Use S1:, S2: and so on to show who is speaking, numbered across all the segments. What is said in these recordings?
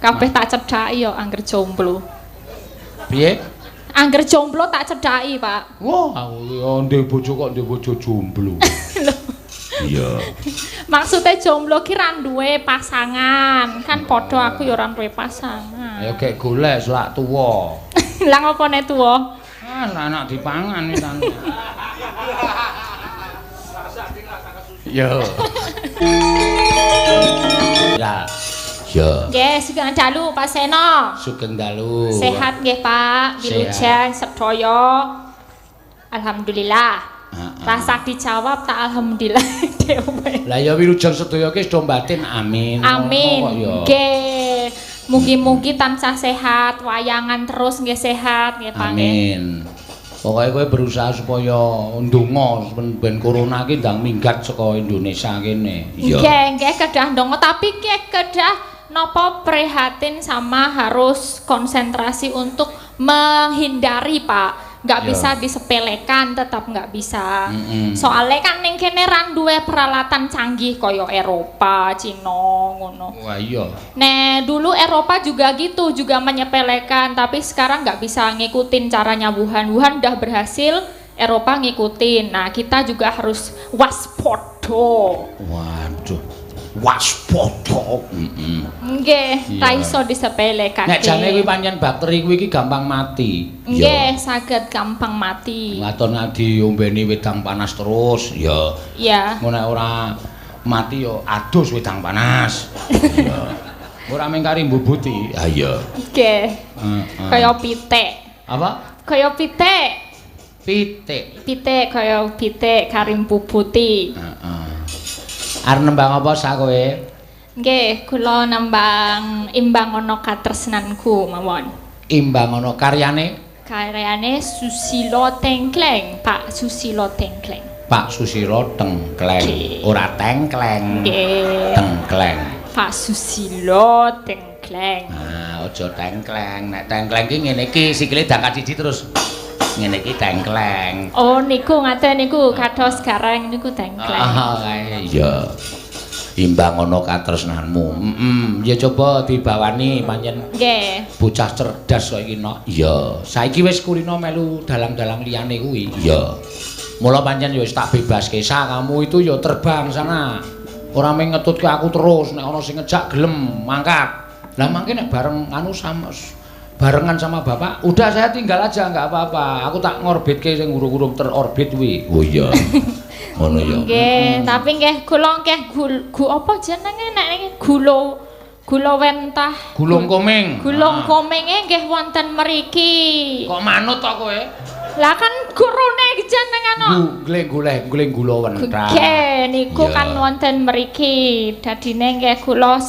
S1: Kabeh tak cedhaki yo angger jomblo.
S2: Piye?
S1: Angger jomblo tak cedhaki, Pak.
S2: Wah, aku yo ndek bojo kok ndek bojo jomblo. Iya.
S1: Maksudnya jomblo ki ra duwe pasangan. Kan padha aku yo ora duwe pasangan.
S2: Ayo gek golek selak tuwa.
S1: Lah ngopo nek tuwa?
S2: Ah, anak dipangan iki tan. Yo. Ya. Yo.
S1: Nggih, sugeng dalu Pak Seno.
S2: Sugeng dalu.
S1: Sehat nggih, Pak. Wilujeng sedaya. Alhamdulillah. Rasa dijawab tak alhamdulillah dhewe.
S2: Lah ya wilujeng sedaya ki wis do batin amin.
S1: Amin. Nggih. Mugi-mugi tansah sehat, wayangan terus nggih sehat nggih Pak.
S2: Amin. Pokoke kowe berusaha supaya ndonga ben corona ki ndang minggat saka Indonesia kene.
S1: Iya. Nggih, nggih kedah ndonga tapi nggih kedah napa prihatin sama harus konsentrasi untuk menghindari, Pak. Nggak bisa disepelekan, tetap nggak bisa. Soalnya kan ning kene ra duwe peralatan canggih kaya Eropa, Cina ngono.
S2: Wah iya.
S1: Nah, dulu Eropa juga gitu, juga menyepelekan, tapi sekarang nggak bisa ngikutin caranya Wuhan. Wuhan udah berhasil, Eropa ngikutin. Nah, kita juga harus waspada.
S2: Waduh. Waspada.
S1: Nggih, ra iso disepelekake.
S2: Nek jane kuwi pancen bakteri kuwi iki gampang mati.
S1: Nggih, saged gampang mati.
S2: Waton diombeni wedang panas terus, ya.
S1: Iya.
S2: Engko nek ora mati ya adus wedang panas. Iya. Ora mung kari mbubuti. Ha iya.
S1: Nggih. Kaya pitik.
S2: Apa?
S1: Kaya pitik.
S2: Pitik.
S1: Pitik kaya pitik kari mbubuti.
S2: Heeh. Arep nembang apa sak kowe?
S1: Nggih, kula nembang Imbang Ana Katresnanku mawon.
S2: Imbang Ana karyane?
S1: Karyane Susilo Tengkleng, Pak Susilo Tengkleng.
S2: Pak Susilo Tengkleng, ora tengkleng.
S1: Nggih.
S2: Tengkleng.
S1: Pak Susilo Tengkleng.
S2: Ah, aja tengkleng. Nek tengkleng ki ngene iki sikile dangkat siji terus ngene iki tengkleng.
S1: Oh niku ngaten niku kados gareng niku tengkleng.
S2: Ah iya. Imbang ana katresnanmu. Ya coba dibawani pancen.
S1: Nggih.
S2: Bocah cerdas kok iki nok. Iya. Saiki wis kulino melu dalang-dalang liyane kuwi. Iya. Mula pancen ya wis tak bebaske sa kamu itu ya terbang sana. Ora mung ngetutke aku terus nek ana sing ngejak gelem mangkat. Lah mangke nek bareng anu sama barengan sama bapak, udah saya tinggal aja nggak apa-apa. Aku tak ngorbitke sing urung-urung terorbit kuwi. Oh iya. Ngono ya.
S1: Nggih, tapi nggih kula nggih apa jenenge nek niki gula gula wentah.
S2: Gulung koming.
S1: Gulung kominge nggih wonten mriki.
S2: Kok manut to kowe?
S1: Lah kan gurune jenengan kok.
S2: Goleng-goleng gula wentah.
S1: Nggih, niku kan wonten mriki. Dadine nggih kula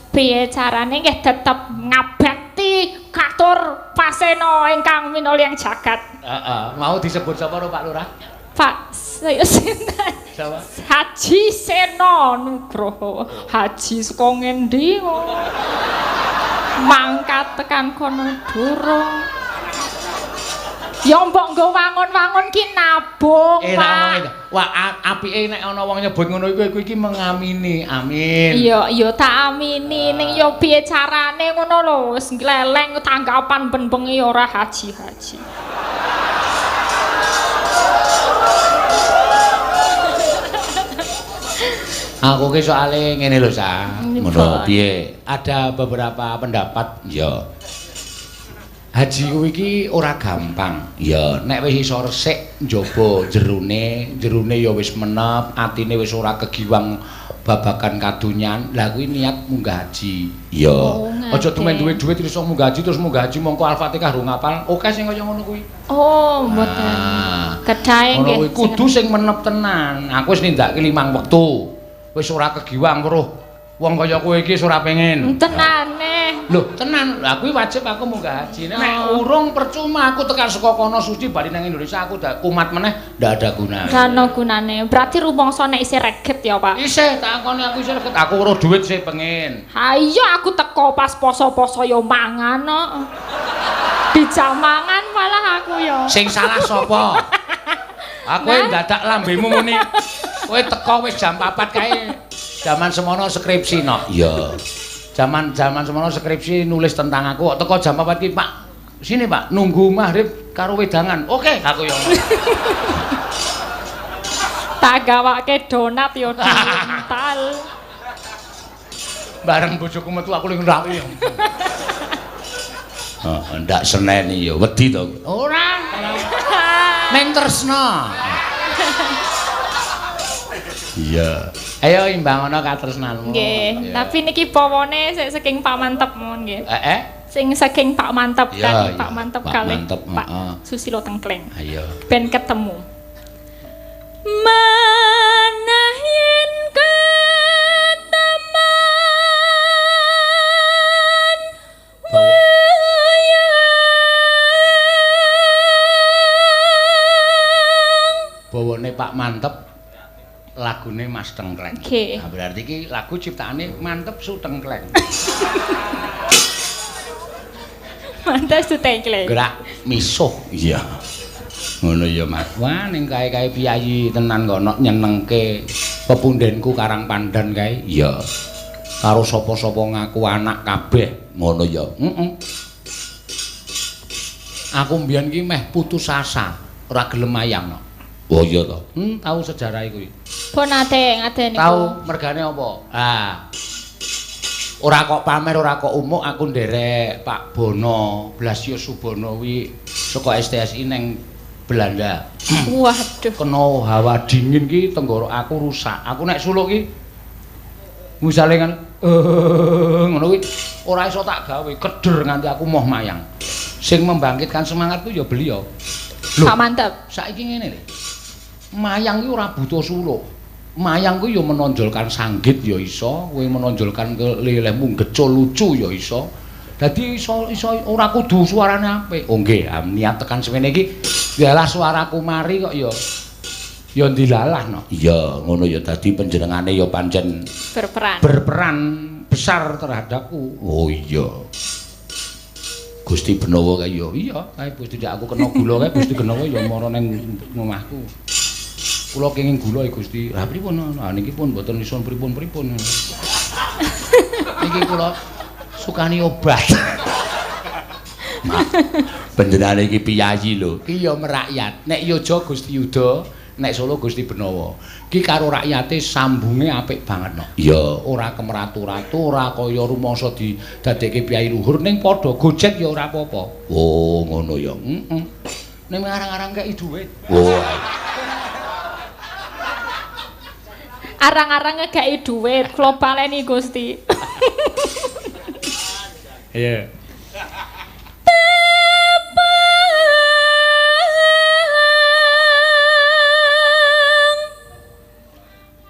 S1: piye carane nggih tetep ngabekti katur pasena ingkang minulya jagat.
S2: Heeh, mau disebut sapa ro Pak Lurah?
S1: Pak sinten?
S2: Sapa?
S1: Haji Seno Nugroho. Haji saka ngendi kok? Mangkat tekan kono durung. Ya mbok nggo wangun-wangun ki nabung, Pak.
S2: Wah, apike nek ana wong nyebut ngono iku iki mengamini. Amin.
S1: Iya, iya tak amini. Ning ya piye carane ngono lho, wis ngleleng tanggapan ben bengi ora haji-haji.
S2: Aku ki soale ngene lho, Sa. Ngono piye? Ada beberapa pendapat, ya. Haji kuwi iki ora gampang. Ya, nek wis iso resik njaba jerone, jerone ya wis menep, atine wis ora kegiwang babagan kadonyan. Lah kuwi niat munggah haji. Ya. Aja tumen duwe dhuwit terus munggah haji terus munggah haji mongko Al-Fatihah rung ngapal. Oke sing kaya ngono kuwi.
S1: Oh, mboten. Kedahe nggih.
S2: Kudu sing menep tenan. Aku wis nindakake 5 wektu. Wis ora kegiwang weruh wong kaya kowe iki wis ora pengen.
S1: Tenane.
S2: Lho, tenan. Lah kuwi wajib aku munggah haji. Nek urung percuma aku tekan saka kono suci bali nang Indonesia aku dak kumat meneh ndak ada gunane.
S1: Ora ana gunane. Berarti rumangsa nek isih reget ya, Pak?
S2: Isih, tak akoni aku isih reget. Aku weruh dhuwit sih pengen.
S1: Ha iya aku teko pas poso-poso ya mangan kok. Dijak mangan malah aku ya.
S2: Sing salah sapa? Aku ndadak lambemu muni. Kowe teko wis jam 4 kae. Jaman semono skripsi no. Iya. Jaman-jaman semono skripsi nulis tentang aku kok teko jam 4 ki, Pak. Sini, Pak, nunggu maghrib karo wedangan. Oke, aku yo.
S1: Tak gawake donat yo diuntal.
S2: Bareng bojoku metu aku ning ngraki. Heeh, ndak seneni yo, wedi to. Ora. Ning tresna. Iya. Ayo imbangono katresnanmu.
S1: Nggih, tapi niki pawane sik saking Pak Mantep mawon nggih.
S2: Heeh.
S1: Sing saking Pak Mantep kan, Pak Mantep kalih Pak Susilo Tengkleng.
S2: Ayo.
S1: Ben ketemu. Manah yen keteman wayang.
S2: Bawane Pak Mantep lagune Mas Tengkleng.
S1: Okay.
S2: Nah, berarti iki lagu ciptaane Mantep Su Tengkleng.
S1: Mantep Su Tengkleng.
S2: Gerak misuh. Iya. Ngono ya, Mas. Wah, ning kae-kae piyayi tenan kok nok nyenengke pepundenku Karang Pandan kae. Iya. Karo sapa-sapa ngaku anak kabeh. Ngono ya. Heeh. Aku mbiyen ki meh putus asa, ora gelem mayang no. Oh iya to. Tahu sejarah kuwi.
S1: Pun nate ngaten niku.
S2: Tahu mergane apa? Ah. Ora kok pamer, ora kok umuk aku nderek Pak Bono, Blasius Subono kuwi saka STSI neng Belanda.
S1: Waduh.
S2: Kena hawa dingin ki tenggorok aku rusak. Aku nek suluk ki misale kan ngono kuwi ora iso tak gawe, keder nganti aku moh mayang. Sing membangkitkan semangatku ya beliau. Lho,
S1: Pak Mantep.
S2: Saiki ngene lho. Mayang ki ora butuh suluk. Mayang kuwi ya menonjolkan sanggit ya iso, kowe menonjolkan lelehmu gecul lucu ya iso. Dadi iso iso ora kudu suarane apik. Oh nggih, niat tekan semene iki yalah suaraku mari kok ya ya ndilalah no. Iya, ngono ya dadi panjenengane ya pancen
S1: berperan.
S2: Berperan besar terhadapku. Oh iya. Gusti Benowo kae ya. Iya, kae Gusti ndak aku kena gula kae Gusti Benowo ya mara ning omahku. Kula kenging gula ya Gusti. Lah pripun? Lah niki pun mboten iso pripun-pripun. Niki kula sukani obat. Panjenengane iki piyayi lho. Ki ya merakyat. Nek Yojo Gusti Yuda, nek Solo Gusti Benowo. Ki karo rakyate sambunge apik banget no. Iya, ora kemeratu-ratu, ora kaya rumangsa didadekke piyayi luhur ning padha gojek ya ora apa-apa. Oh, ngono ya. Heeh. Ning arang-arang kei dhuwit. Oh.
S1: Arang-arang ngekei dhuwit, kula baleni Gusti.
S2: Iya.
S1: Tepang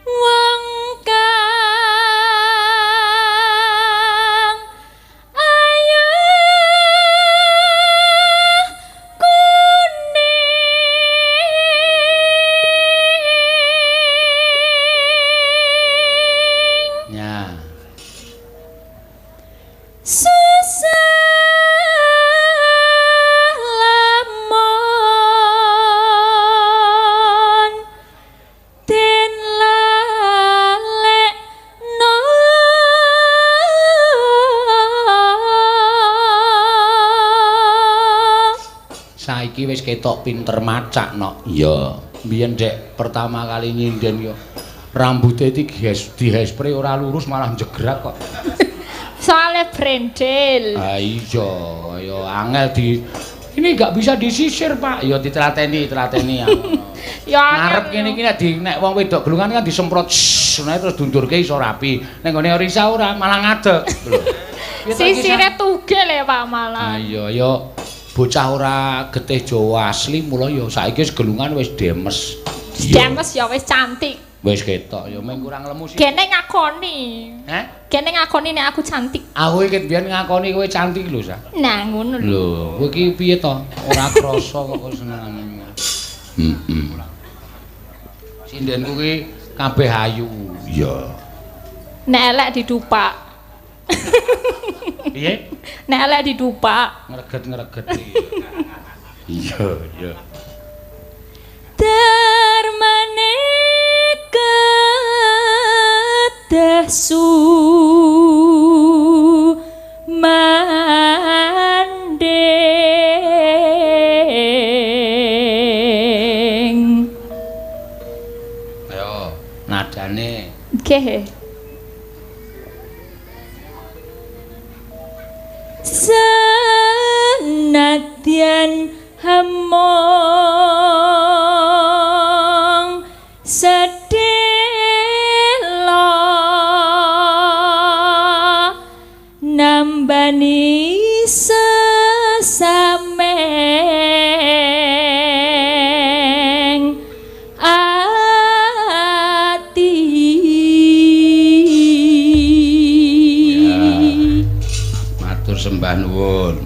S1: wong kang ayu kuning.
S2: Ya.
S1: Susah lamun den lalekno.
S2: Saiki wis ketok pinter macak no. Iya. Biyen dek pertama kali nyinden yo rambute iki dihespre ora lurus malah jegrak kok.
S1: Soale brendel.
S2: Ah iya, ya angel di ini enggak bisa disisir, Pak. Ya ditelateni, telateni ya.
S1: Ya
S2: ngarep kene iki nek di nek wong wedok gelungan kan disemprot ngono terus dundurke iso rapi. Nek nggone Risa ora malah ngadeg lho.
S1: Sisire tugel ya Pak malah.
S2: Ah iya ya bocah ora getih Jawa asli mula ya saiki wis gelungan wis demes.
S1: Demes ya wis cantik.
S2: Wis ketok ya mung kurang lemu sih.
S1: Gene ngakoni.
S2: Heh?
S1: Gene ngakoni nek aku cantik.
S2: Aku iki biyen ngakoni kowe cantik lho, Sa.
S1: Nah, ngono lho.
S2: Lho, kowe iki piye to? Ora krasa kok kok senengane. Heeh. Sindenku ki kabeh ayu. Iya.
S1: Nek elek didupak.
S2: Piye?
S1: Nek elek didupak.
S2: Ngreget-ngreget iki. Iya, iya.
S1: Darmane kedah suci. Gumandhing.
S2: Ayo, nadane.
S1: Nggih. Senadyan hemong sedhela nambani sesameng ati.
S2: Ya. Matur sembah nuwun.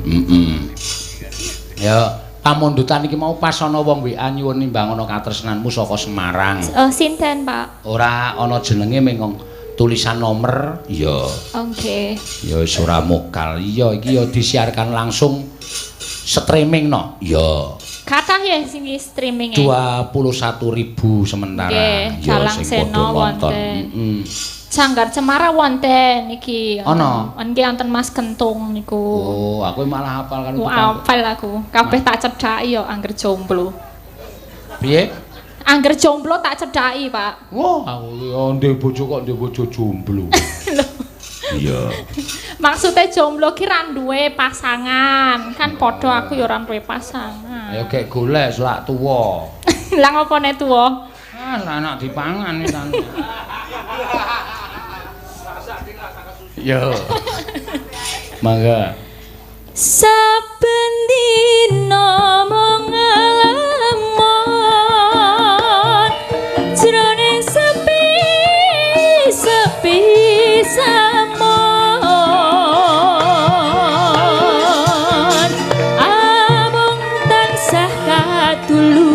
S2: Ya, pamundutan iki mau pas ana wong WA nyuwun nimbang ana katresnanmu saka Semarang.
S1: Oh, sinten, Pak?
S2: Ora ana jenenge mung tulisan nomor. Iya.
S1: Oke.
S2: Ya wis ora mokal. Iya, iki ya disiarkan langsung streaming no. Iya.
S1: Kathah ya sing streaming.
S2: 21.000 sementara.
S1: Nggih,
S2: Ya
S1: Dalang
S2: sing padha
S1: Sena
S2: nonton.
S1: wonten. Sanggar Cemara wonten iki.
S2: Ana?
S1: Nggih wonten Mas Kentung niku.
S2: Oh, aku malah hafal karo
S1: Oh, hafal aku. Kabeh tak cedhaki ya angger jomblo.
S2: Piye?
S1: Angger jomblo tak cedhaki, Pak.
S2: Wah, aku ya ndek bojo kok ndek bojo jomblo. Iya.
S1: Maksudnya jomblo ki ra duwe pasangan. Kan padha aku ya ora duwe pasangan.
S2: Ayo gek golek selak tuwa.
S1: Lah ngopo nek tuwa?
S2: Ah, anak dipangan iki. Yo. Mangga.
S1: Saben dina mung ngelamun jroning sepi sepi samon amung tansah katulu.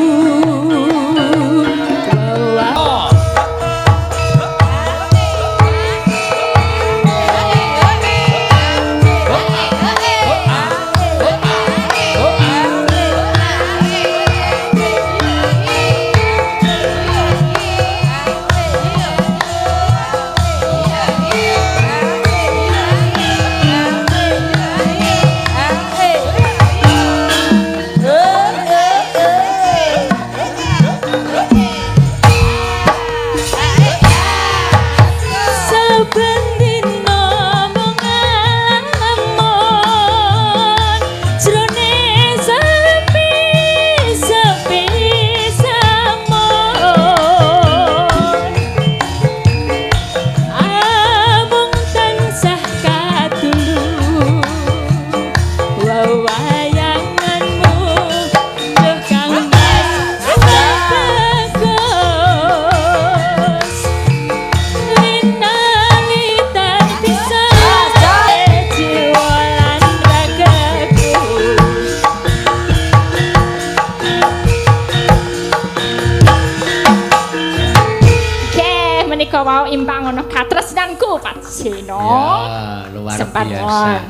S1: Seno.
S2: Ya, luar biasa.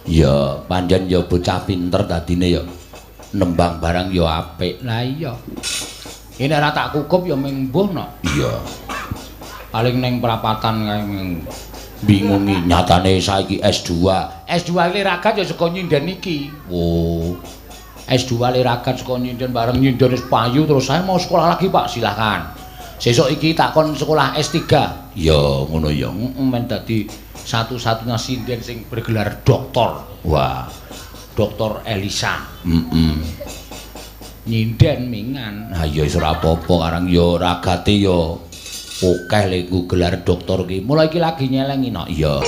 S2: Ya, pancen ya bocah pinter dadine ya nembang barang ya apik. Lah iya. Ini ora tak kukup ya mung mbuh no. Iya. Paling ning prapatan kae mung bingungi nyatane saiki S2. S2 le ragat ya saka nyinden iki. Oh. S2 le ragat saka nyinden bareng nyinden wis payu terus saya mau sekolah lagi, Pak. Silahkan. Sesuk iki takon sekolah S3. Ya ngono ya. Men dadi satu-satunya sinden sing bergelar doktor. Wah. Doktor Elisa. Nyinden mingan. Ha ya wis ora apa-apa karang ya ragate ya akeh lek nggo gelar doktor ki. Mulai iki lagi nyelengi no. Iya.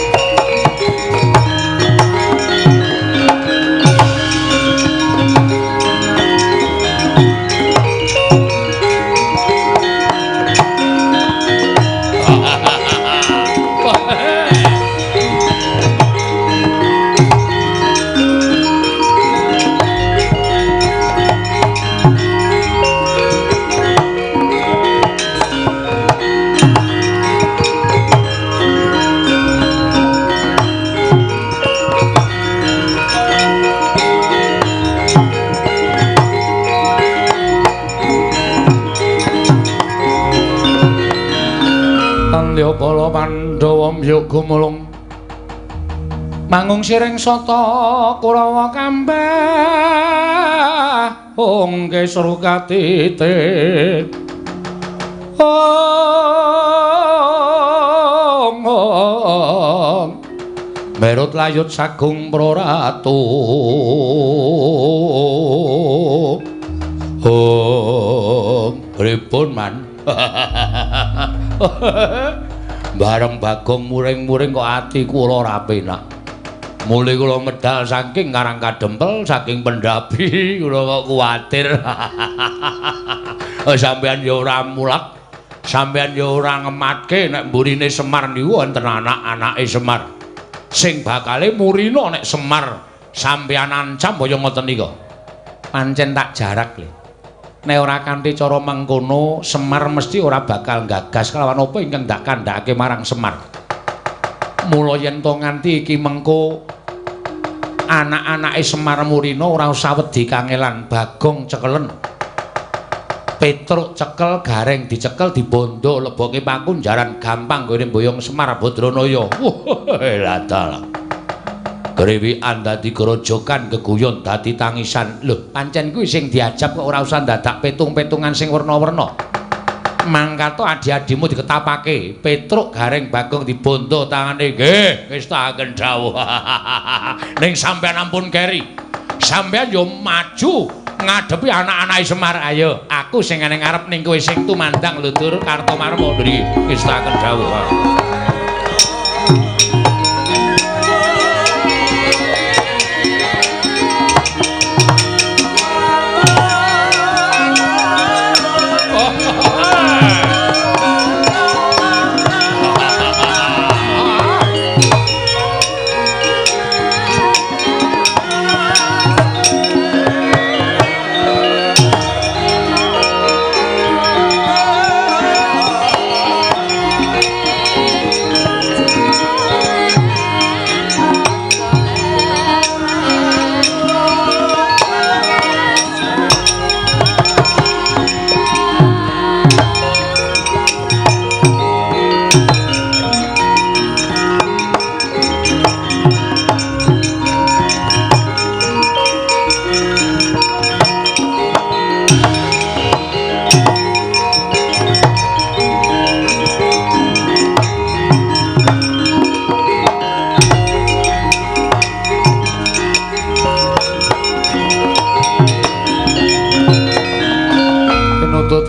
S2: Tandya bala Pandhawa mbyuk gumulung Mangung siring sata Kurawa kambah ongke srukatite. Ong ong Merut layut sagung proratu. Om pripun man? Bareng Bagong muring-muring kok ati kula ora penak. Mule kula medal saking Karang Kadempel, saking Pendapi, kula kok kuwatir. Sampeyan ya ora mulak, sampeyan ya ora ngematke nek mburine Semar niku wonten anak-anake Semar. Sing bakale murina nek Semar sampeyan ancam kaya ngoten nika. Pancen tak jarak le. Nek ora kanthi cara mengkono, Semar mesti ora bakal gagas kelawan apa ingkang dak kandhake marang Semar. Mula yen to nganti iki mengko anak-anake Semar murina ora usah wedi kangelan. Bagong cekelen, Petruk cekel, Gareng dicekel, dibondo leboke pakunjaran, gampang nggone mboyong Semar Badranaya. Wah, lah dalah. Grewikan dadi grojokan, geguyon dadi tangisan. Lho, pancen kuwi sing diajab kok ora usah dadak petung-petungan sing werna-werna. Mangkato adi-adimu diketapake, Petruk Gareng Bagong dibondo tangane. Nggih, ngestaken dawuh. Ning sampeyan ampun keri. Sampeyan yo maju ngadepi anak-anake Semar. Ayo, aku sing ning ngarep ning kowe sing tumandang lho Dur Kartomarma. Nggih, ngestaken dawuh.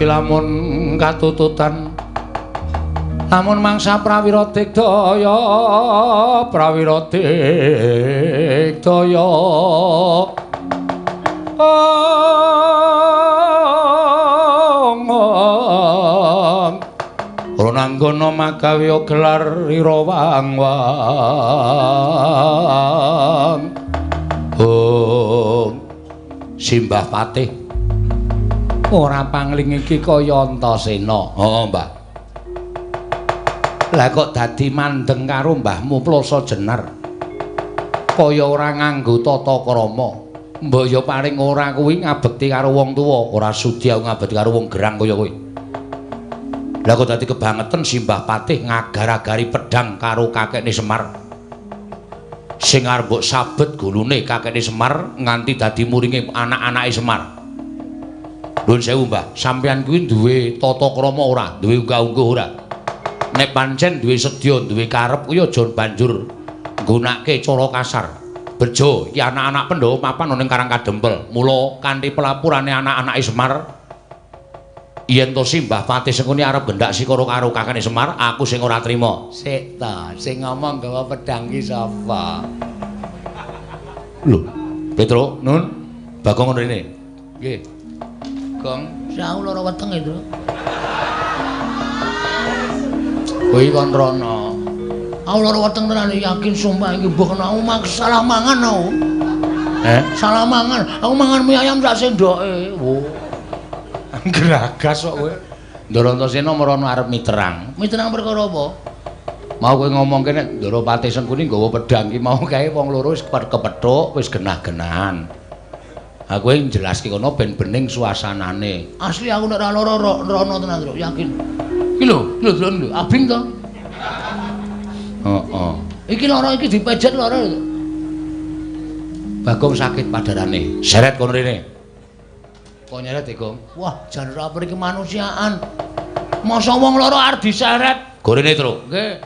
S2: Lamun katututan, lamun mangsa prawira digdaya, prawira digdaya. Ong Ronanggana magawe gelar ira wang-wang. Om Simbah Patih ora pangling iki kaya Antasena. Heeh, Mbah. Lah kok dadi mandeng karo mbahmu Plasa Jenar. Kaya ora nganggo tata krama. Mbok ya paling ora kuwi ngabekti karo wong tuwa, ora sudi aku ngabekti karo wong gerang kaya kowe. Lah kok dadi kebangetan Simbah Patih ngagar-agari pedhang karo kakekne Semar. Sing arep mbok sabet gulune kakekne Semar nganti dadi muringe anak-anake Semar. Nuwun sewu, Mbah, sampeyan kuwi duwe tata krama ora? Duwe unggah-ungguh ora? Nek pancen duwe sedya, duwe karep kuwi aja banjur nggunakake cara kasar. Bejo, iki anak-anak Pandhawa papan ana ning Karang Kadempel. Mula kanthi pelapurane anak-anake Semar, yen to Simbah Patih Sengkuni arep gendak sikara karo kakane Semar, aku sing ora trima.
S3: Sik ta, sing ngomong gawa pedhang ki sapa?
S2: Lho, Petruk, Nun, Bagong ngono rene.
S3: Nggih. Gong, aku lara wetenge, Tru. Kuwi kon rono. Aku lara weteng tenan yakin sumpah iki mbok kena aku salah mangan aku. Salah mangan. Aku mangan mie ayam sak sendoke.
S2: Wo. Gragas kok kowe. Ndara Antasena merono arep miterang.
S3: Miterang perkara apa?
S2: Mau kowe ngomongke nek Ndara Patih Sengkuni nggawa pedhang ki mau kae wong loro wis kepethuk, wis genah-genahan. Aku yang jelaske kono ben bening suasanane.
S3: Asli aku nek ora lara rono tenan, Tru, yakin. Iki lho, lho delok lho, abing to.
S2: Heeh.
S3: Iki lara iki dipejet lara.
S2: Bagong sakit padarane. Seret kono rene. Kok nyeret e, Gong?
S3: Wah, jan ora peri kemanusiaan. Masa wong loro arep diseret?
S2: Gorene, Truk.
S3: Nggih.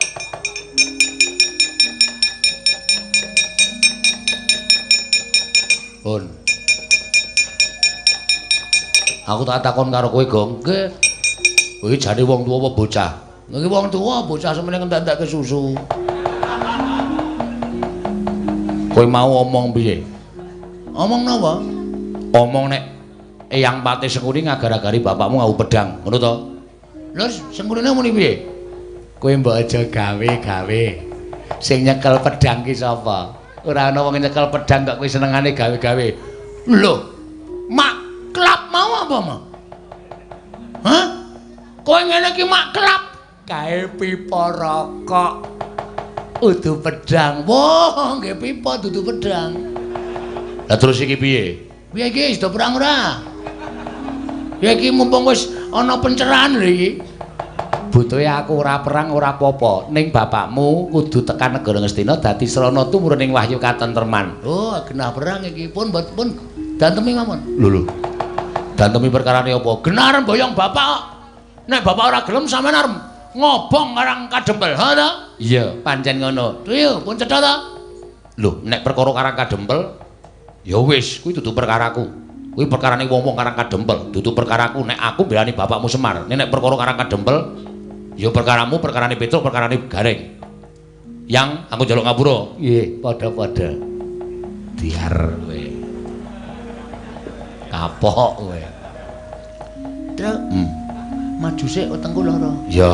S2: Pun. Aku tak takon karo kowe, Gong.
S3: Nggih.
S2: Kowe jane wong tuwa apa bocah?
S3: Nggih wong tuwa, bocah semene ngentek-entekke susu.
S2: Kowe mau omong piye?
S3: Omong napa?
S2: Omong nek Eyang Patih Sengkuni ngagar-agari bapakmu nganggo pedang, ngono to?
S3: Lho, Sengkunine muni piye?
S2: Kowe mbok aja gawe-gawe. Sing nyekel pedang ki sapa? Ora ana wong nyekel pedang kok kowe senengane gawe-gawe.
S3: Lho, mak klap mau apa, Ma? Hah? Kowe ngene iki mak klap
S2: kae pipa rokok.
S3: Udu pedang. Wah, nggih pipa dudu pedang.
S2: Lah terus iki piye?
S3: Piye iki wis do perang ora? Ya iki mumpung wis ana pencerahan lho iki.
S2: Butuhe aku ora perang ora apa-apa, ning bapakmu kudu tekan negara Ngastina dadi srana tumurun ing wahyu katentreman.
S3: Oh, genah perang iki pun pun dantemi mawon.
S2: Lho lho. Dantemi perkarane apa?
S3: Genah arep boyong bapak kok. Nek bapak ora gelem sampean arep ngobong Karang Kadempel, ha ta?
S2: Iya, pancen ngono.
S3: Iya, pun cetha ta?
S2: Lho, nek perkara Karang Kadempel ya wis, kuwi dudu perkaraku. Kuwi perkarane wong-wong Karang Kadempel, dudu perkaraku. Nek aku mbelani bapakmu Semar. Nek perkara Karang Kadempel ya perkaramu, perkarane Petruk, perkarane Gareng. Yang aku njaluk ngapura. Nggih, padha-padha. Diar kowe. Kapok kowe.
S3: Truk. Maju sik wetengku lara.
S2: Ya.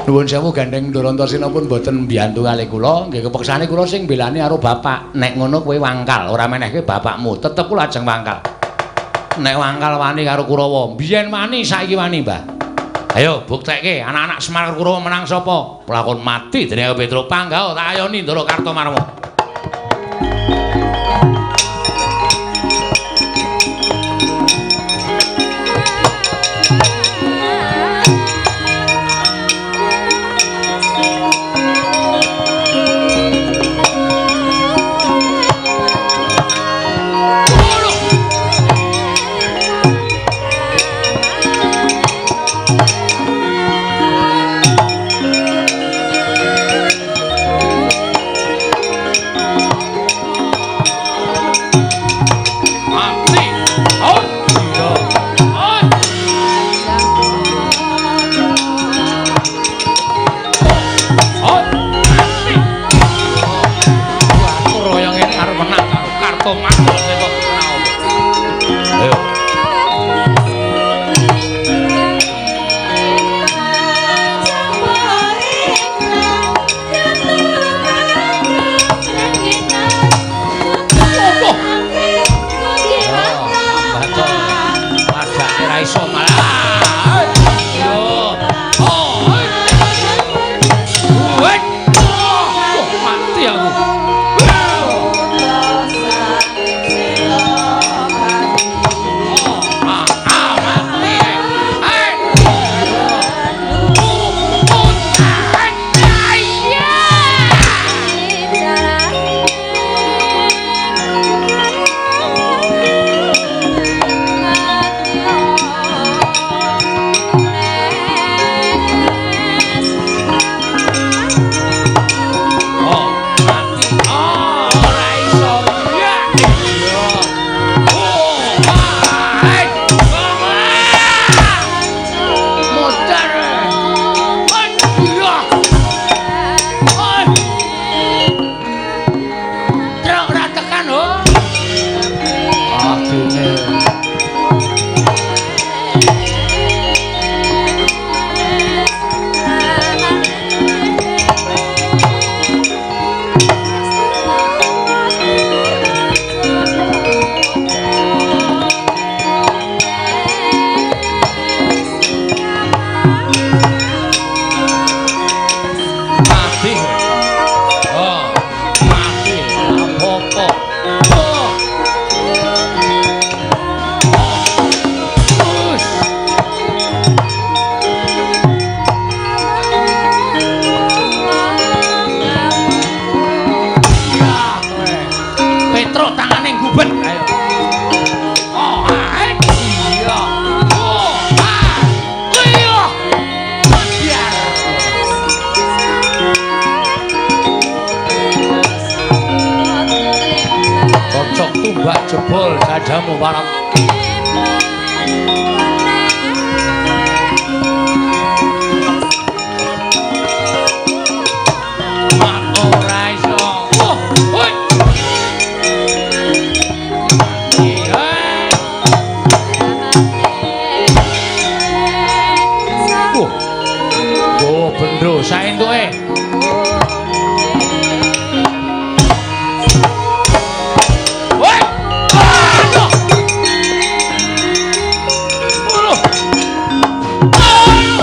S2: Nuwun sewu gandeng Ndorantosena pun mboten mbiyantu kalih kula, nggih kepeksane kula sing mbelani karo bapak. Nek ngono kowe wangkal, ora menehke bapakmu, tetep kula ajeng wangkal. Nek wangkal wani karo Kurawa, biyen wani saiki wani, Mbah. Ayo buktekke anak-anak Semar Kurawa menang sapa? Pelakon mati dening Petruk Panggah tak ayoni Ndara Kartomarma. Petruk tangane gubet. Ayo. Oh, iya. Oh, iya. Biar. Cocok tumbak jebol dadamu warak. Ora iso. Oh, hoi. Oh, bendho saentuke. Woi. Aduh. Aduh. Aduh.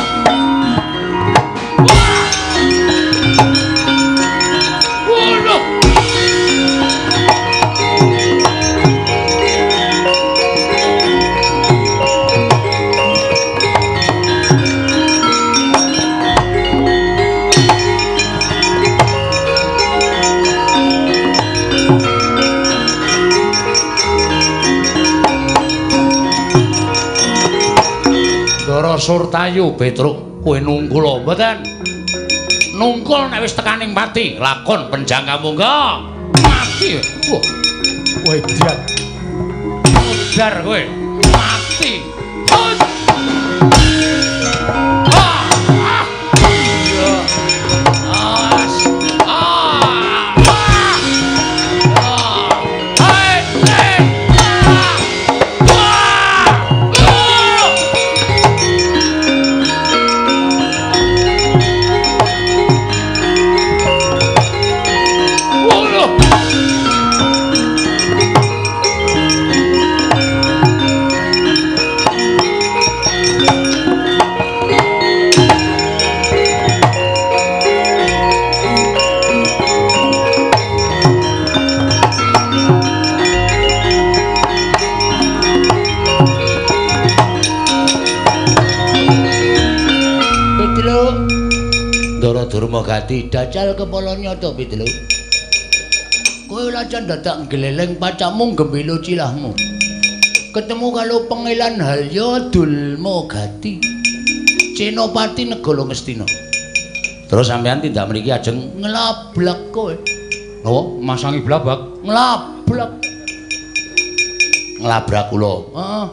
S2: Ndara Surtayu Petruk kowe nungkul mboten? Nungkul nek wis tekaning pati lakon penjangka monggo. Mati. Wah. Kowe edan. Modar kowe. Mati. Hut. Ah. Ah. Iya. As. Ah. Ah. Ah. Hai. Eh. Ah. Wah. Oh. Waduh.
S3: Petruk. Ndara Durma Gati dajal kepala nyata Petruk. Kowe lajan dadak nggleleng pacamu gembilo cilahmu. Ketemu karo Pangeran Halya Dulma Gati. Senopati Negara Ngastina.
S2: Terus sampean tindak mriki ajeng
S3: nglablak kowe.
S2: Napa? Masangi blabak?
S3: Nglablak.
S2: Nglabrak kula.
S3: Heeh.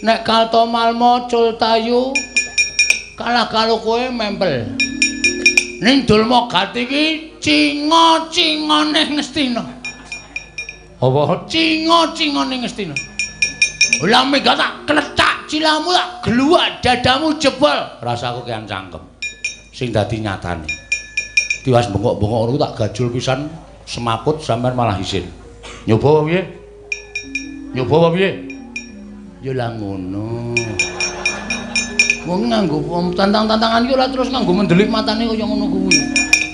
S3: Nek Kartomarma Cultayu kalah karo kowe mempel. Ning Dulma Gati iki cinga-cingane Ngastina.
S2: Apa?
S3: Cinga-cingane Ngastina. Lah mega tak klecak cilahmu tak gluwak dadamu jebol.
S2: Rasaku kian cangkem. Sing dadi nyatane. Tiwas bengok-bengok ngono tak gajul pisan semaput sampean malah isin. Nyoba apa piye? Nyoba apa piye?
S3: Ya lah ngono. Wong nganggo tantang-tantangan iki ora terus nganggo mendelik matane kaya ngono kuwi.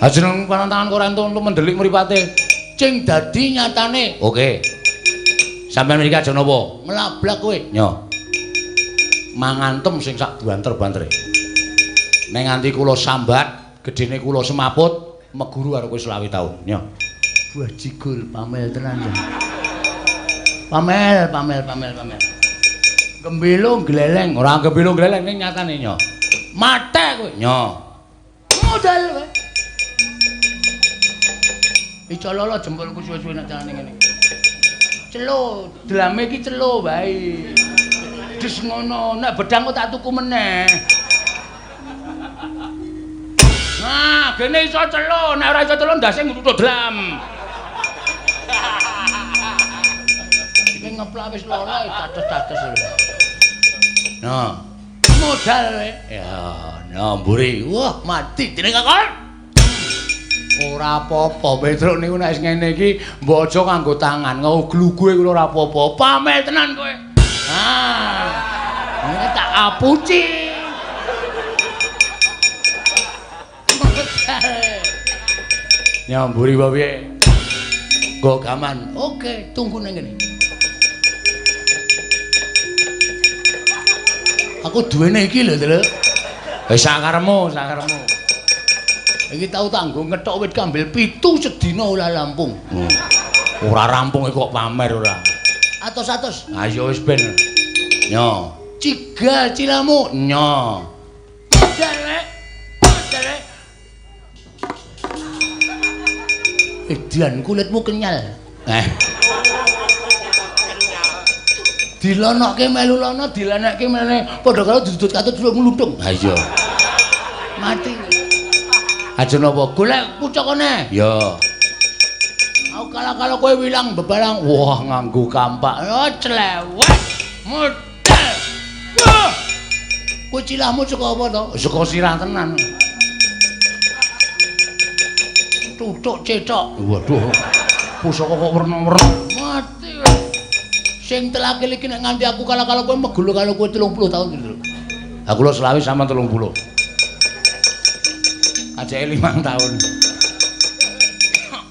S2: Ha jeneng pantangan kok ora entuk mendelik mripate.
S3: Sing dadi nyatane.
S2: Oke. Sampeyan mriki aja napa?
S3: Nglablak kowe.
S2: Nyo. Mangantem sing sak banter-bantere. Nek nganti kula sambat, gedene kula semaput, meguru karo kowe 25 taun. Nyo.
S3: Buah jigul pamel tenan ya. Pamel, pamel, pamel, pamel. Gembilo gleleng,
S2: ora gembilo gleleng ning nyatane nyo.
S3: Mate kowe.
S2: Nyo.
S3: Modal kowe. Iso lolo jempolku suwe-suwe nek carane ngene. Celo, drame iki celo wae. Des ngono, nek bedang kok tak tuku meneh.
S2: Nah, gene iso celo, nek ora iso celo ndase ngruthuk dlam.
S3: Iki ngeplak wis loro dados-dados lho.
S2: Nah,
S3: modal kowe.
S2: Ya, nah mburi.
S3: Wah, mati dening kakon.
S2: Ora apa-apa, Petruk niku nek wis ngene iki mbok aja nganggo tangan, nguglugue kula ora apa-apa.
S3: Pamel tenan kowe. Ah. Ini tak apuci.
S2: Nyamburi wae piye?
S3: Nggo gaman. Oke, tunggu nang kene. Aku duwene iki lho, Truk.
S2: Wis sakaremu, sakaremu.
S3: Iki tau tak nggo ngethok wit kambil 7 sedina ora rampung.
S2: Ora rampung kok pamer ora.
S3: Atos-atos.
S2: Ayo wis ben. Nyo. Cigal cilamu. Nyo.
S3: Modal. Modal. Edan kulitmu kenyal.
S2: Eh.
S3: Dilonokke melu lono, dilenekke mene. Padha karo dudut katut ngluntung.
S2: Ha iya.
S3: Mati.
S2: Aja napa?
S3: Golek pucukane.
S2: Ya.
S3: Aku kalah-kalah kowe wilang bebarang.
S2: Wah, nganggo kampak.
S3: Oh, clewet. Modal. Wah. Kowe cilahmu saka apa to?
S2: Saka sirah tenan.
S3: Tutuk cetok.
S2: Waduh. Pusaka kok werna-werna.
S3: Mati. Sing telakil iki nek nganti aku kalah-kalah kowe megulu karo kowe 30 tahun gitu.
S2: Aku lho selawe sama 30. Kaceke 5 tahun.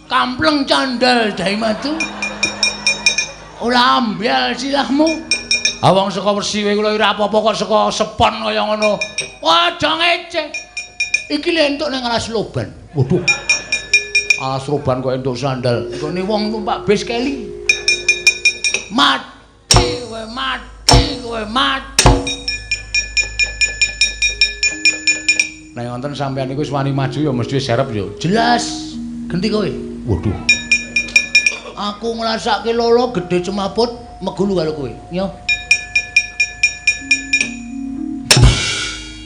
S3: Kampleng candal dai matu. Ora ambyal silahmu.
S2: Ah wong saka Persiwe kula ora apa-apa kok saka sepon kaya ngono.
S3: Wah, aja ngece. Iki lho entuk nang alas loban.
S2: Waduh. Alas roban kok entuk sandal.
S3: Nggone wong numpak bis keli. Mati kowe, mati kowe, mati.
S2: Nek wonten sampean iku wis wani maju ya mesti serep ya.
S3: Jelas. Genti kowe.
S2: Waduh.
S3: Aku ngrasake lolo gedhe cemaput megulu karo kowe. Nyo.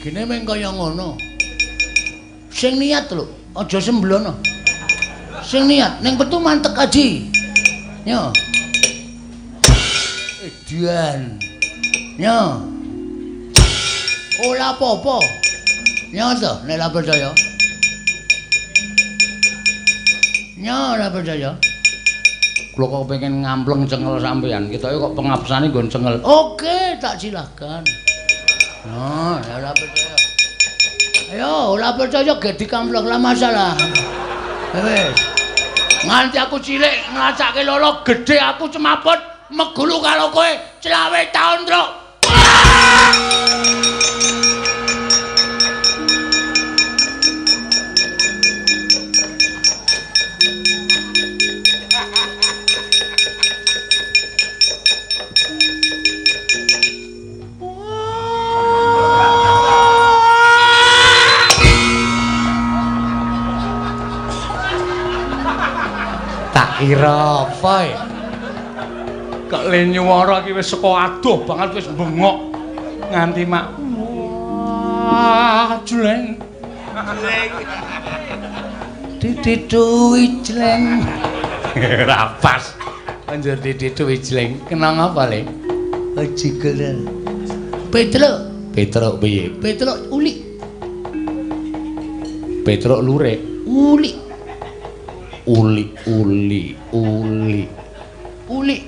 S3: Gene meng kaya ngono. Sing niat lho, aja semblono. Sing niat ning petu mantek aji. Nyo. Edian. Nyo. Ora apa-apa. Nyo to, nek ora percaya. Nyo ora percaya.
S2: Kula kok pengen ngampleng cengel sampean. Ketoke kok pengapsane nggon cengel.
S3: Oke, tak silahkan. Nah, ora percaya. Ayo, ora percaya gek dikampleng lah masalah. Wis.
S2: Nganti aku cilik ngrasake lolo gedhe aku cemaput megulu karo kowe 25 taun, Truk. Tak kira apa ya? Kok le nyuwara iki wis saka adoh banget wis bengok nganti mak wah jleng jleng
S3: didituwi jleng.
S2: Ora pas. Banjur didituwi jleng. Kenang apa le?
S3: Jigelen. Petruk.
S2: Petruk piye?
S3: Petruk ulik.
S2: Petruk lurik.
S3: Ulik.
S2: Uli uli uli
S3: uli.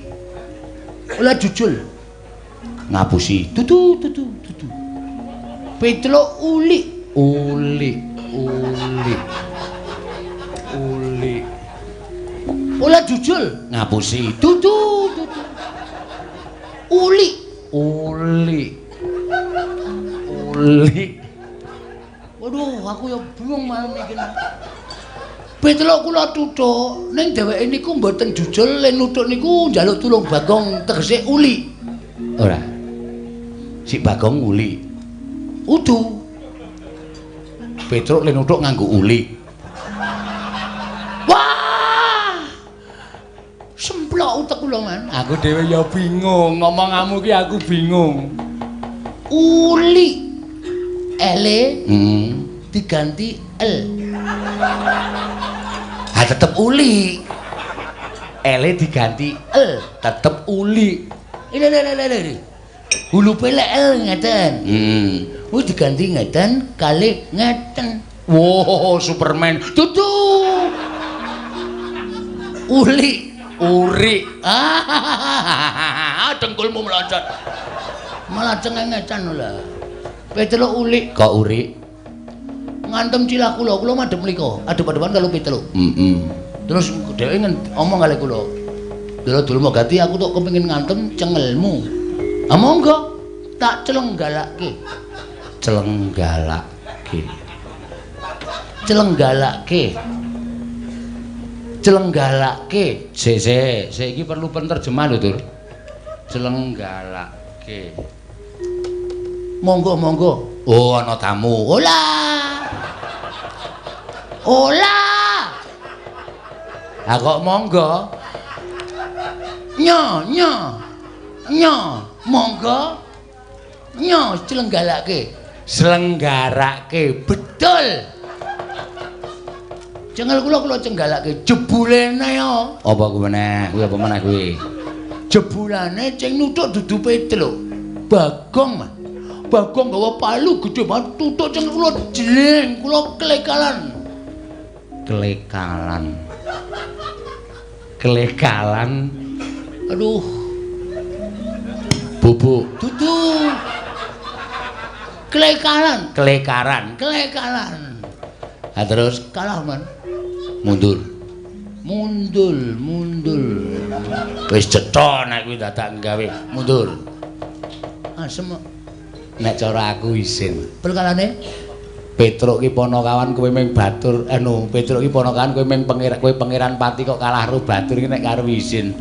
S3: Ola jujul
S2: ngapusi.
S3: Tutu tutu tutu. Petruk uli
S2: uli uli uli.
S3: Ola jujul
S2: ngapusi.
S3: Tutu tutu. Uli
S2: uli uli.
S3: Waduh, aku ya bingung malam iki. Petruk kula tutuk ning dheweke niku mboten jujul len nutuk niku njaluk tulung Bagong tegese uli.
S2: Ora. Si Bagong uli.
S3: Udu.
S2: Petruk len nutuk nganggo uli.
S3: Wah! Semplok utek kula, Man.
S2: Aku dhewe ya bingung, ngomongamu ki aku bingung.
S3: Uli. Ele diganti L.
S2: Ha tetep uli. Ele diganti
S3: L,
S2: tetep uli.
S3: Ile ile ile ile. Hulupe lek L ngeten. Kuwi diganti ngeten kali ngeten.
S2: Wow, Superman.
S3: Dudu. Uli,
S2: uri.
S3: Ah, dengkulmu meloncat. Malah cengengecan lho. Petruk uli.
S2: Kok uri?
S3: Ngantem cilah kula, kula madhep mriko, adep-adepan karo Petruk. Terus dheweke omong kali kula. Lha dulur gati aku tok kepengin ngantem cengelmu. Ah monggo, tak celenggalake.
S2: Celenggalake.
S3: Celenggalake.
S2: Celenggalake. Sik sik, sik iki perlu penerjemah lho, Dur. Celenggalake.
S3: Monggo monggo.
S2: Oh, ana tamu.
S3: Ola. Ola.
S2: Ha kok monggo?
S3: Nyo nyo. Nyo, monggo. Nyo celenggalake.
S2: Selenggarake.
S3: Betul. Cengel kula kula cenggalake jebulene yo.
S2: Apa kuwi meneh? Kuwi apa meneh kuwi?
S3: Jebulane sing nuthuk dudu Petruk. Bagong, Mas. Bagong gawa palu gedhe banget tutuk cengel kula jling, kula klekalan.
S2: Klekalan. Klekalan.
S3: Aduh.
S2: Bubuk.
S3: Dudu. Klekalan,
S2: Klekaran.
S3: klekalan.
S2: Ha terus
S3: Kalah, Man.
S2: Mundur.
S3: Mundul, mundul.
S2: Wis cetha nek kuwi dadak gawe mundur.
S3: Asem kok.
S2: Nek cara aku isin.
S3: Perkarane
S2: Petruk ki ponokawan kowe ming batur anu Petruk ki ponokawan kowe ming pangeran kowe pangeran pati kok kalah karo batur ki nek karo isin.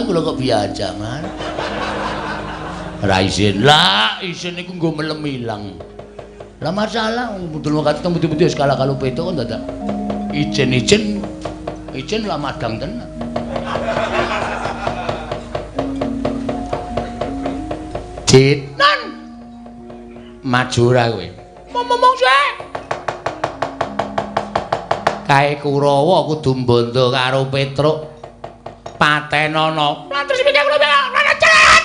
S3: Kula kok biasa, Man.
S2: Ora isin. Lah isin iku nggo melem ilang.
S3: Lah masalah mundul wakati teng pundi-pundi wis kalah karo Petruk kok dadak ijen-ijen ijen lah madang tenan.
S2: Cit.
S3: Nan,
S2: Maju ora kowe.
S3: Ngomong sik.
S2: Kae Kurawa kudu mbondo karo Petruk. Patenono.
S3: Lah terus mikir kula kula cet.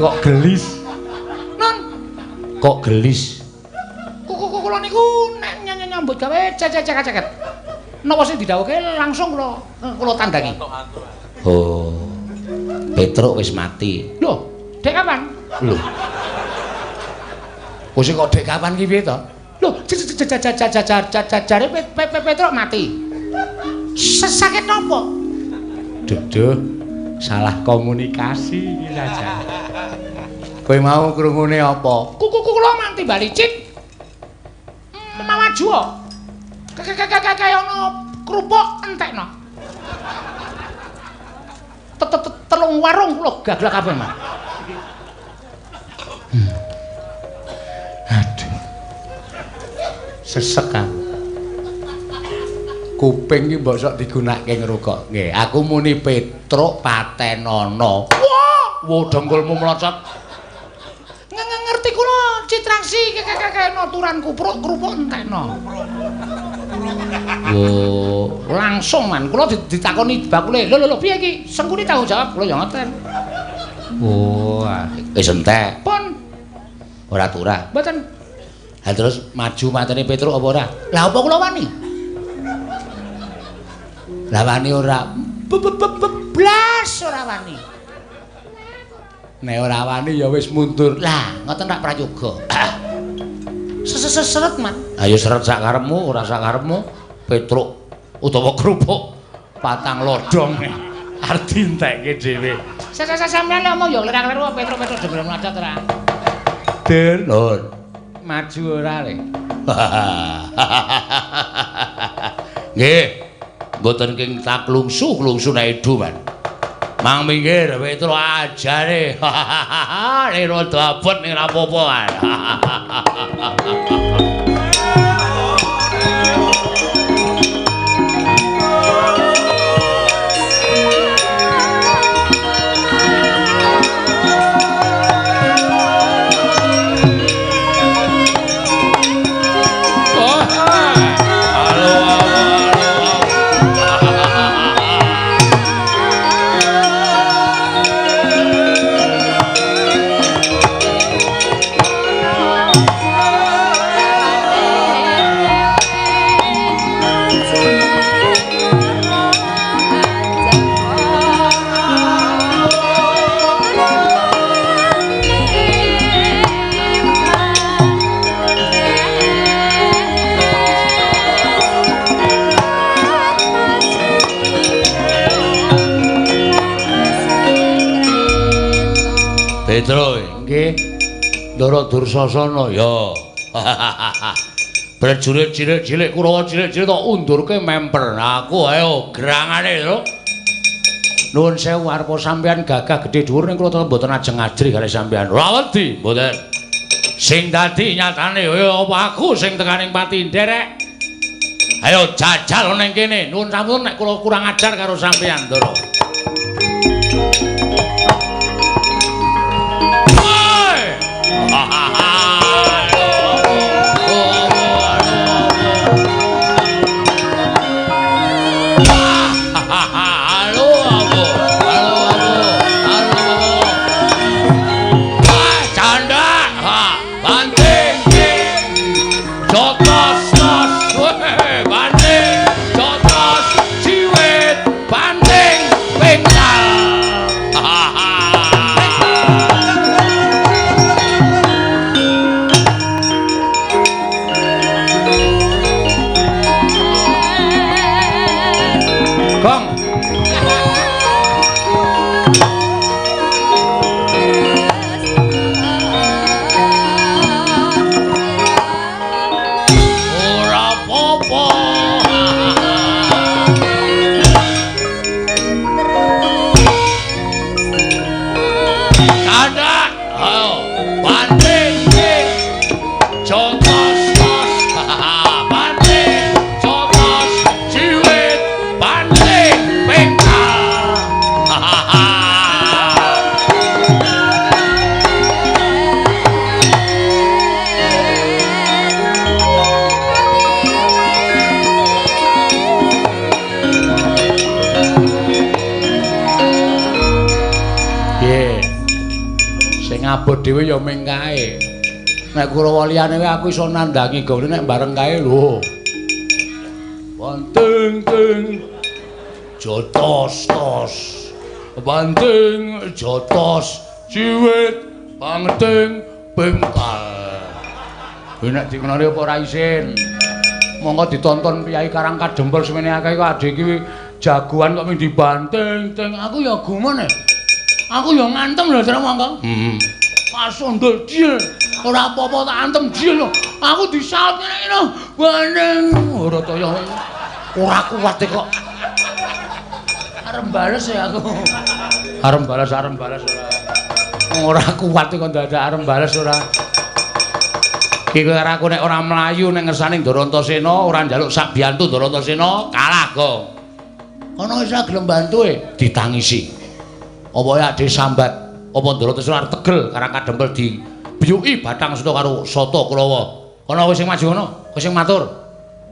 S2: Kok gelis?
S3: Non,
S2: Kok gelis?
S3: kuku kula niku nek nyambut gawe cecek-ceket. Napa sing didhawuhke langsung kula kula tandangi.
S2: Oh. Petruk wis mati.
S3: Lho, dek kapan?
S2: Lho. Wis kok dek kapan ki piye to?
S3: Lho, jare Petruk mati. Sakit napa?
S2: Duh, salah komunikasi iki saja. Kowe mau krungune apa?
S3: Kuku kula manti bali cit. Mawaju kok. Kaya ana kerupuk entekno. Telung warung kula gaglak kabeh, Mas.
S2: Aduh. Sesek aku. Kuping iki mbok sok digunakake ngrungok. Nggih, aku muni Petruk patenono.
S3: Wah,
S2: Wo dengkulmu mlocot.
S3: Ngerti kula citraksi kaya turan kupruk kerupuk entekno.
S2: Wo,
S3: Langsung man, kula ditakoni bakule. Lho lho lho piye iki? Sengkuni tanggung jawab kula ya ngoten.
S2: wo, wis entek.
S3: Pun
S2: Ora turah.
S3: mboten.
S2: Ha terus maju matene Petruk apa ora?
S3: Lah apa kula wani?
S2: Lah wani ora.
S3: Blas ora wani.
S2: Nek ora wani ya wis mundur.
S3: Lah, ngoten rak prayoga. Seret man.
S2: Ayo seret sak karepmu, ora sak karepmu. Petruk utawa kerupuk patang lodong arep dientekke dhewe.
S3: Sampeyan lek omong ya kleru-kleru Petruk-Petruk dhewe mlacat ora.
S2: Dur, Lur. Maju ora le. Nggih. Mboten king tak klungsu-klungsu nek edu, Man. Mang minggir Petruk ajare. Nek rada abot ning ra apa-apa, Man. Petro, nggih. Ndara Dursasana ya. Prajurit cilik-cilik Kurawa cilik-cilik tok undurke memper. Aku ayo gerangane lho. Nuwun sewu arepa sampeyan gagah gedhe dhuwur ning kula tetep mboten ajeng ajri kalih sampeyan. Ora wedi, mboten. Sing dadi nyatane ya apa aku sing tekaning pati nderek. Ayo jajal ning kene. Nuwun sampun nek kula kurang ajar karo sampeyan, Ndara. Abot dhewe ya ming kae. Nek Kurawa liyane wae aku iso nandangi gone nek bareng kae lho. Banting ting jotos tos. Banting jotos ciwit banting bengkal. Kuwi nek dikenali apa ora isin. Monggo ditonton piyai Karang Kadempel semene akeh kok adhe iki jagoan kok ming dibanting ting. Aku ya gumun e. Aku ya ngantem lho terus monggo. Heeh. Pasundul jil. Ora apa-apa tak antem jil lho. Aku disaut ngene iki lho. Baneng ora toyo. Ora kuat e kok. Arep bales ya aku. Arep bales ora. Ora kuat kok dadak arep bales ora. Iki karo aku nek ora mlayu nek ngersane Ndara Antasena ora njaluk sak biyantu Ndara Antasena kalah kok. Kono wis gelem bantu e ditangisi. Apa ya ade sambat apa Ndara Antasena arep tegel Karang Kadempel dibiyuki bathang seta karo sata Kurawa. Kono wis sing maju kono, kowe sing matur.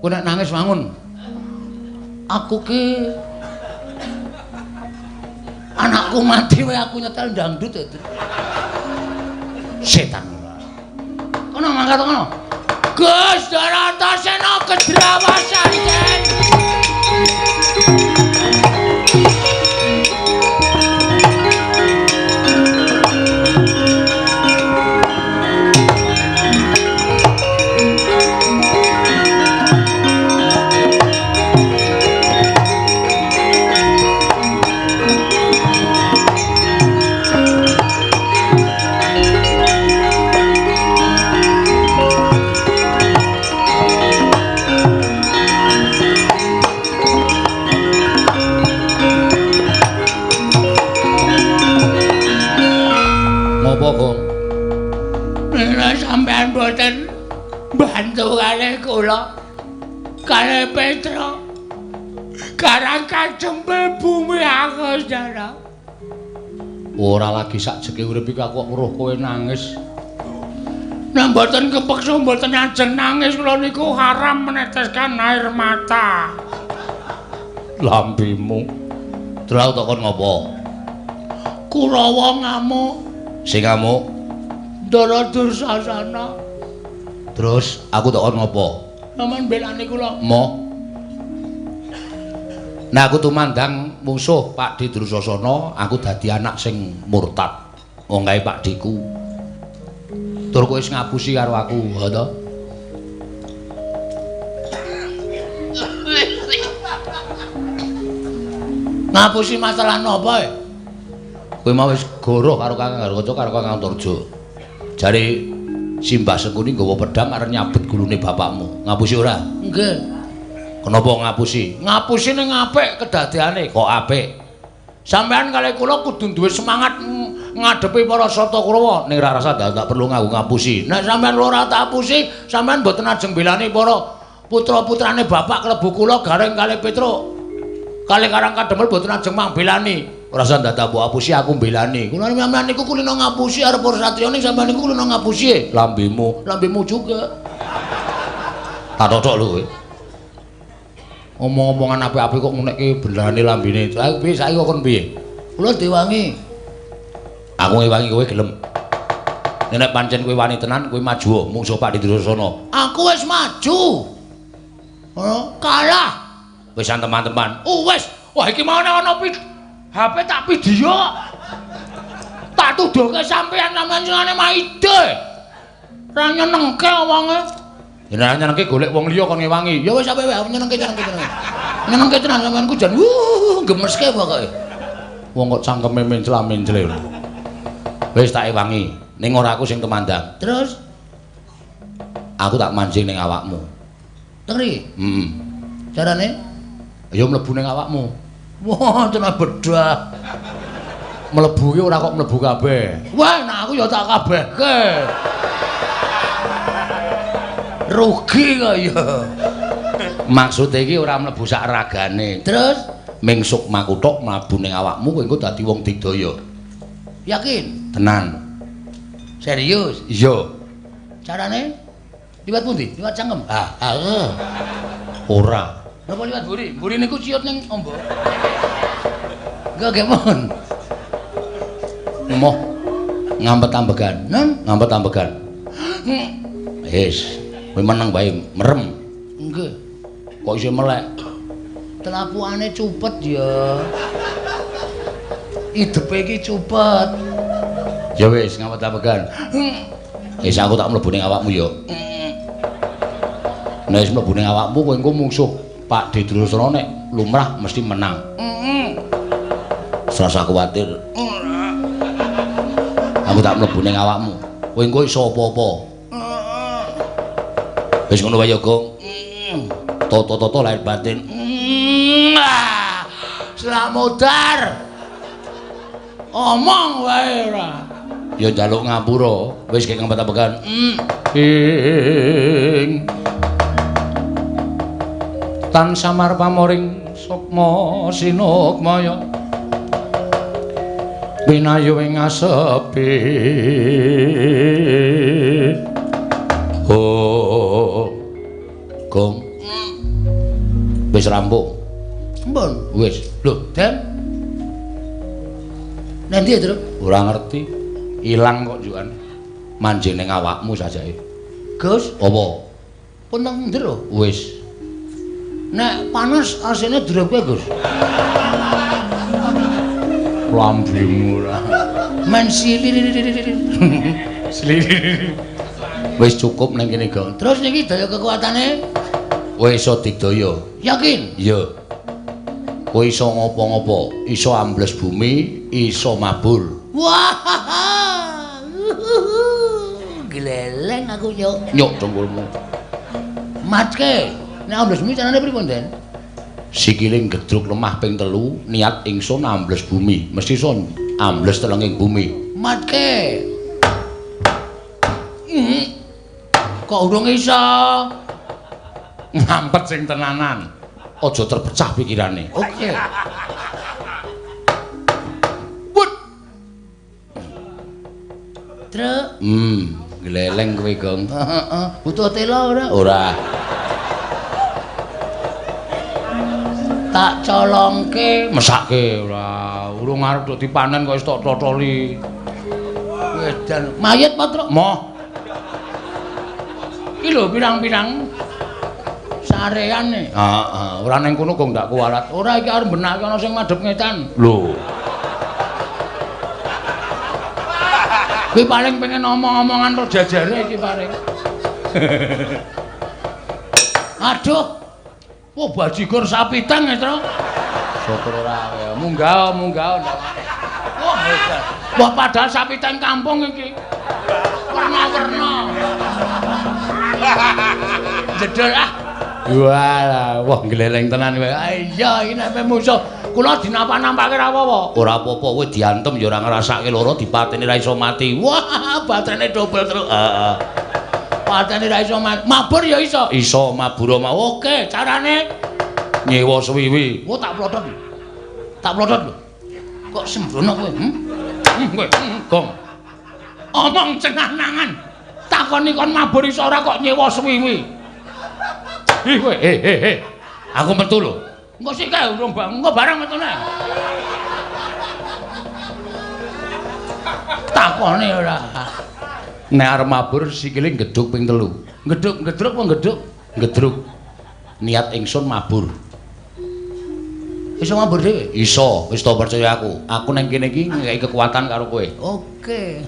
S2: Kowe nek nangis wangun. Aku ki anakku mati wae aku nyetel dangdut. Setan. Kono mangkat kono. Gus Ndara Antasena kedrawasan den. Sampeyan boten bantu kalih kula kalih Petro Karang Kadempel bumi aku saudara. Ora lagi sakjeke urip iki aku kok weruh kowe nangis. Nek mboten kepeksa mboten ajeng nangis kula niku haram meneteskan air mata. Lambimu. Terus aku takon ngopo? Kurawa ngamuk. Sing ngamuk Ndara Dursasana. Terus aku takon ngopo? Sampeyan belani kula. Moh. Nah aku tumandang mungsuh Pakdhe Dursasana, aku dadi anak sing murtad. Wong kae Pakdheku. Tur kowe wis ngapusi karo aku, ha to? Ngapusi masalah napa e? Kowe mau wis goroh karo Kakang Garukaca karo Kakang Antarja. Jare Simbah Sengkuni nggawa pedhang arep nyabet gulune bapakmu. Ngapusi ora?
S3: Nggih.
S2: Kenapa ngapusi? Ngapusi ning apik kedadeane. Kok apik? Sampeyan kalih kula kudu duwe semangat ngadepi para Sata Kurawa. Ning ora rasa tak perlu nganggo ngapusi. Nek sampeyan ora tak apusi, sampeyan mboten ajeng belani para putra-putrane bapak klebu kula Gareng kalih Petruk. Kalih Karang Kademel mboten ajeng mangbelani. Ora usah ndadak mbok apusi aku mbelani. Kula sampeyan niku kulino ngapusi arep para satriya ning sampeyan niku kulino ngapusi. Lambemu, lambemu juga. Tak totok lho kowe. Omong-omongan apik-apik kok ngunekke belane lambene. Lah piye saiki kok kon piye?
S3: Kula diwangi.
S2: Aku ngewangi kowe gelem. Nek pancen kowe wani tenan kowe maju mungsuh Pak Dursasana.
S3: Aku wis maju. Oh, kalah.
S2: Wis teman-teman. Oh wis. Wah iki mau ana HP tak video. Tak tuduhke sampean sampean senengane maide. Ora nyenengke wonge. Ya nek nyenengke golek wong liya kon ngewangi.
S3: Ya wis sampe wae aku nyenengke tenan. Nyenengke tenan sampean ku jan gemeske pokoke.
S2: Wong kok cangkeme mencla-mencle. Wis tak ewangi. Ning ora aku sing tumandang.
S3: Terus
S2: aku tak mancing ning awakmu.
S3: Teri.
S2: Heeh.
S3: Carane?
S2: Ya mlebu ning awakmu.
S3: Wah, tenan bedah.
S2: Mlebu ki ora kok mlebu kabeh.
S3: Wah, nek aku ya tak kabehke. Rugi kok ya.
S2: Maksude iki ora mlebu sak ragane.
S3: Terus
S2: ming sukmaku tok mlebu ning awakmu kowe engko dadi wong digdaya.
S3: Yakin?
S2: Tenan.
S3: Serius?
S2: Iya.
S3: Carane? Liwat pundi? Liwat cangkem.
S2: Ah, ah. Ora.
S3: Napa liwat mburi? Mburi niku ciut ning ombo. Enggak gemon.
S2: Moh ngampet ambegan.
S3: Nen,
S2: ngampet ambegan. Wis, kowe meneng wae merem.
S3: Nggih.
S2: Kok isih melek?
S3: Telapukane cupet ya. Idepe iki cupet.
S2: Ya wis, ngampet ambegan. Wis aku tak mlebu ning awakmu ya. Nek wis mlebu ning awakmu kowe engko mungsuh Pak Dursasana nek lumrah mesti menang. Serasa kuwatir. Aku tak mlebu ning awakmu. Kowe engko iso apa-apa. Wis ngono wae ya, Gong. Toto-toto lahir batin.
S3: Slamodar. Omong wae ora.
S2: Ya njaluk ngapura, wis kek ngempet-empetan. Ing tan samar pamoring sukma sinukmaya winayu ing asepi. Oh, Gong. Wis rampung.
S3: Mbon.
S2: Wis.
S3: Lho, Dem. Nanti ya, Truk?
S2: Ora ngerti. Ilang kok juan. Manjing ning awakmu sajake.
S3: Gus,
S2: apa?
S3: Pun nang njero.
S2: Wis.
S3: Nek panas asine drepke, Gus.
S2: Lambemu ora.
S3: Men sili.
S2: Sili. Wis cukup ning kene, Gong.
S3: Terus niki daya kekuatane?
S2: Kowe iso digdaya.
S3: Yakin?
S2: Iya. Kowe iso ngopo-ngopo, iso ambles bumi, iso mabur.
S3: Wah. Gleleng aku nyok.
S2: Nyok dengkulmu.
S3: Matke. Nek ambles bumi carane pripun, Den?
S2: Sikile gedruk lemah ping 3, niat ingsun ambles bumi, mesti iso ambles telenging bumi.
S3: Matke. Kok urung iso?
S2: Ngampet sing tenanan. Aja terpecah pikirane.
S3: Oke.
S2: Wut.
S3: Truk.
S2: Gleleng kowe, Gong.
S3: Heeh. Butuh tela ora?
S2: Ora.
S3: Tak colongke,
S2: mesake ora. Urung arep dok dipanen kok wis tok totoli.
S3: Wedan. Mayit apa, Truk?
S2: Moh. Iki lho pirang-pirang
S3: sareane.
S2: Heeh, ora ning kono kok ndak kualat.
S3: Ora iki arep benake ana sing madhep ngetan.
S2: Lho.
S3: Kuwi paling pengen omong-omongan ro jajare iki paling. Aduh. Oh, bajigur sapi tang ya, Truk.
S2: Syukur ora. Munggah, munggah.
S3: Wah,
S2: Wah padahal sapi teng kampung iki. Werna-werna. Jedul ah. Wah, wah gleleng tenan kowe. Iya, iki nek musuh kula dinapak-nampake ra apa-apa. Ora apa-apa, kowe diantem ya ora ngrasake lara, dipateni ra iso mati. Wah, baterene dobel terus. Heeh. Pateni ra iso mati. Mabur ya iso. Iso mabur mau. Oke, carane nyewa suwiwi. Wah, tak plotot. Tak plotot lho. Kok sembrono kowe? Kowe gong. Omong cenah-nangan. Takoni kon mabur iso ora kok nyewa suwiwi. Ih kowe, he. Aku metu lho. Engko sik kae urung engko barang metune. Takone ora. Nek arep mabur sikile ngeduk ping 3. Ngeduk, ngedruk apa ngeduk? Ngedruk. Niat ingsun mabur. Iso mabur dhewe? Iso, wis to percaya aku. Aku nang kene iki ngekeki kekuatan karo kowe.
S3: Oke.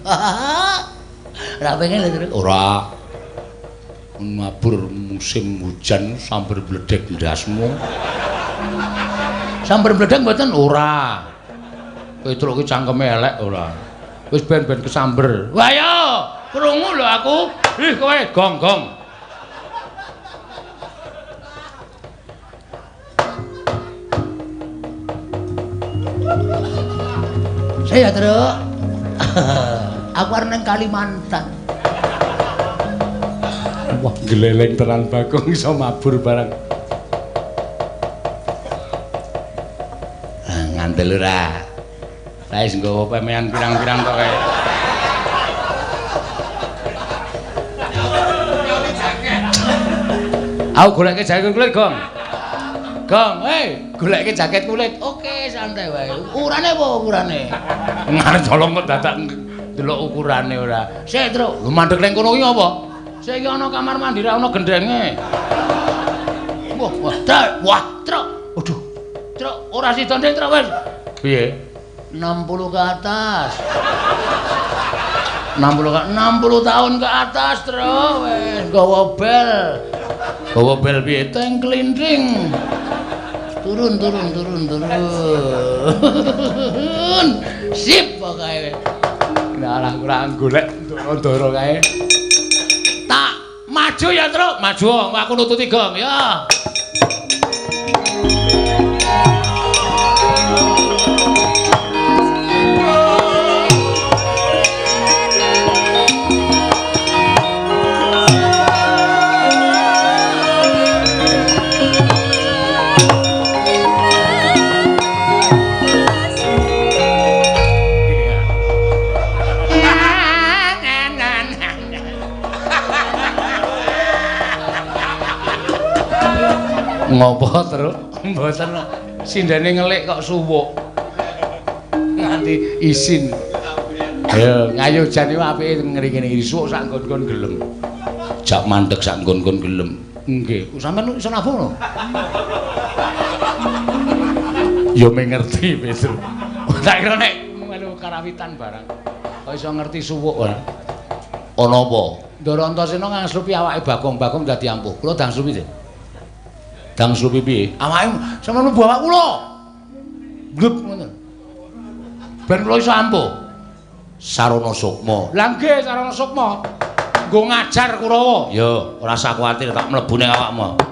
S3: Ora pengen lho, Truk.
S2: Ora. Mabur musim hujan sambar bledek ndasmu. Sambar bledek mboten? Ora. Petruk ki cangkeme elek ora. Wis ben-ben kesamber. Wah yo, krungu lho aku. Ih kowe gong-gong.
S3: Saya Truk. Aku arep nang Kalimantan.
S2: Wah, gleleng tenan Bagong iso mabur barang. Ah, ngandel ora. Lah wis nggawa pemean pirang-pirang tok kae. Aku goleke jaket kulit, Gong. Gong, hei, goleke jaket kulit.
S3: Oke, santai wae. Ukurane apa ukurane?
S2: Ngarep colong kok dadak ndelok ukurane ora. Sik, Truk. Lho mandek ning kono iki apa? Sik iki ana kamar mandi ra ana gendenge.
S3: Wah, wah, Truk. Wah, Truk.
S2: Aduh. Truk, ora sida ndek, Truk wis. Piye?
S3: 60 ke atas.
S2: 60 tahun ke atas, Truk. Wis nggawa bel. Gawa bel piye? Teng klinting.
S3: Turun, turun, turun, turun. Sip pokoke.
S2: Nah, ora golek ndoro-ndoro kae. Tak maju ya, Truk. Maju, aku nututi gong ya. Ngopo, Truk? Mboten sindene ngelik kok suwuk. Nganti isin. Ayo, ngayo jan iku apike ngene iki suwuk sak nggon-nggon gelem. Jak mandeg sak nggon-nggon gelem. Nggih, sampean iso nabuh lho. Ya mung ngerti, Petruk. Tak kira nek melu karawitan barang. Kok iso ngerti suwuk ora? Ana apa? Ndara Antasena ngangslupi awake Bagong, Bagong dadi ampuh. Kula dangslupi, Dik. Dangslupi piye? Awake sampeyan mlebu awak kula. Blub ngoten. Ben kula iso ampuh. Sarana sukma. Lah nggih, sarana sukma. Nggo ngajar Kurawa. Ya, ora usah kuwatir tak mlebu ning awakmu.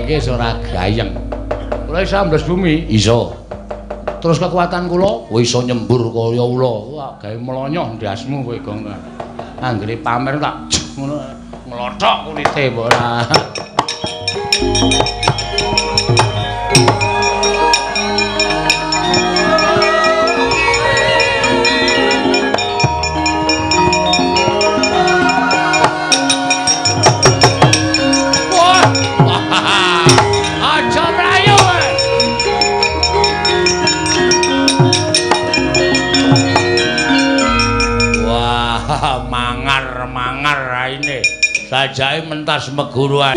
S2: Iki ora gayeng. Kula iso ambles bumi, iso. Terus kekuatan kula, kowe iso nyembur kaya ula. Wah, gawe mlonyoh ndasmu kowe, Gong. Anggere pamer tak ngono nglothok kulite apa ora. Mangar-mangar raine. Sajake mentas meguruan.